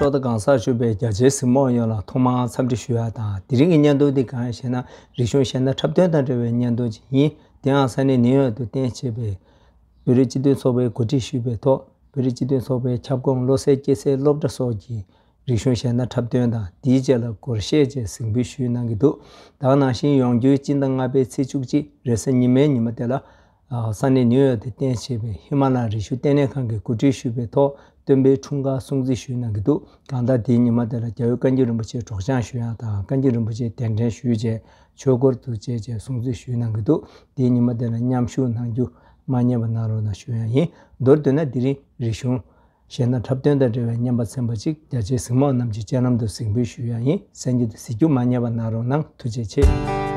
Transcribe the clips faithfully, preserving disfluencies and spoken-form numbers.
ལྷོ་མཐའ་གང་སར་བཞུགས་པའི་རྒྱ་ཆེའི་གཟིགས་མོ་བ་ཡོངས་ལ་ཐོག་མར་འཚམས་འདྲི་ཞུ་ཡ་དང་། དེ་རིང་གི་བརྙན་ཐུང་འདི་གང་ཡིན་ཞེ་ན། རིག་གཞུང་གཞས་སྣ་འཁྲབ་སྟོན་དང་འབྲེལ་བའི་བརྙན་ཐུང་ཅིག་ཡིན། དེའང་ས་གནས་ནིའུ་ཡོག་ཏུ་རྟེན་བྱས་པའི་བོད་རིགས་སྤྱི་མཐུན་ཚོགས་པས་གོ་སྒྲིག་ཞུས་པའི་ཐོག་བོད་རིགས་སྤྱི་མཐུན་ཚོགས་པའི་ཁྱབ་ཁོངས་བློ་གསལ་སྐྱེད་ཚལ་སློབ་གྲྭ་སོགས་ཀྱི་རིག་གཞུང་གཞས་སྣ་འཁྲབ་སྟོན་དང་། དེའི་རྗེས་ལ་སྒོར་གཞས་བཅས་གཟིགས་འབུལ་ཞུས་གནང་གི་འདུག་ད་ག་ནང་བཞིན་ཡོང་རྒྱུའི་སྤྱི་ཟླ་ལྔ་པའི་ཚེས་བཅུ་གཅིག་རེས་གཟའ་ཉི་མའི་ཉིན་མོ་དེ་ལ། ཨ། ས་གནས་ནིའུ་ཡོག་ཏུ་རྟེན་བྱས་པའི་ཧི་མ་ལ་ཡ་རི་ཆུ་ལྟེ་གནས་ཁང་གིས་གོ་སྒྲིག་ཞུས་པའི་ཐོག་སྟོན་པའི་འཁྲུངས་སྐར་སྲུང་བརྩི་ཞུས་གནང་གི་འདུག་གང་ལྟར་དེའི་ཉིན་མོ་དེ་ལ་རྒྱལ་བའི་བཀའ་འགྱུར་རིན་པོ་ཆེ་སྒྲོག་སྦྱང་ཞུ་ཡ་དང་། བཀའ་འགྱུར་རིན་པོ་ཆེ་གདན་འདྲེན་ཞུས་རྗེས་ཆོས་འཁོར་དུ་བཅས་རྗེས་སྲུང་བརྩི་ཞུས་གནང་གི་འདུག་དེའི་ཉིན་མོ་དེ་ལ་མཉམ་ཞུགས་གནང་རྒྱུ་མ་བསྙེལ་བ་གནང་རོགས་གནང་ཞུ་ཡ་ཡིན། མདོར་བསྡུས་ན་དེ་རིང་རིག་གཞུང་གཞས་སྣ་འཁྲབ་སྟོན་དང་འབྲེལ་བའི་བརྙན་པར་ཚན་པ་གཅིག་རྒྱ་ཆེའི་གཟིགས་མོ་བ་རྣམས་ཀྱི་སྤྱན་ལམ་དུ་གཟིགས་འབུལ་ཞུ་ཡ་ཡིན། གསན་རྒྱུ་དང་གཟིགས་རྒྱུ་མ་བསྙེལ་བ་གནང་རོགས་གནང་། ཐུགས་རྗེ་ཆེ།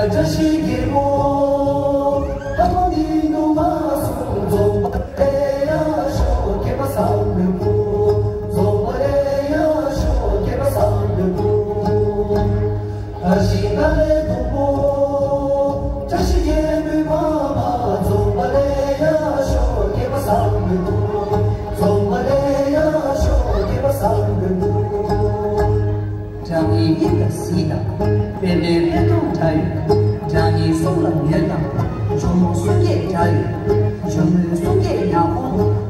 བཀྲ་ཤིས་རྒྱལ་པོ། ལྷ་མོ་འདི་ནུ་མ་སོང་། རྫོགས་པ་ལས་ཡར་ཤོག་མཁས་པ་བསམ་པའི་སྐུ། རྫོགས་པ་ལས་ཡར་ཤོག་མཁས་པ་བསམ་པའི་སྐུ། བཀྲ་ཤིས་ན་ལས་དུ་པོ། བཀྲ་ཤིས་རྒྱལ་པོའི་མ་མ། རྫོགས་པ་ལས་ཡར་ཤོག་མཁས་པ་བསམ་པའི་སྐུ། རྫོགས་པ་ལས་ཡར་ཤོག་མཁས་པ་བསམ་པའི་སྐུ། སྒྲ་སྙན་དབྱིངས་དང་གཟིགས་དང་། པདྨའི་རེ་དོགས་འདྲ་ཡོད། སྒྲ་སྙན་གསུང་ལ་ཉོན་དང་། ཇོ་མོ་གསུང་སྐད་འདྲ་ཡོད། ཇོ་མོའི་གསུང་སྐད་ཉག་ཁོང་།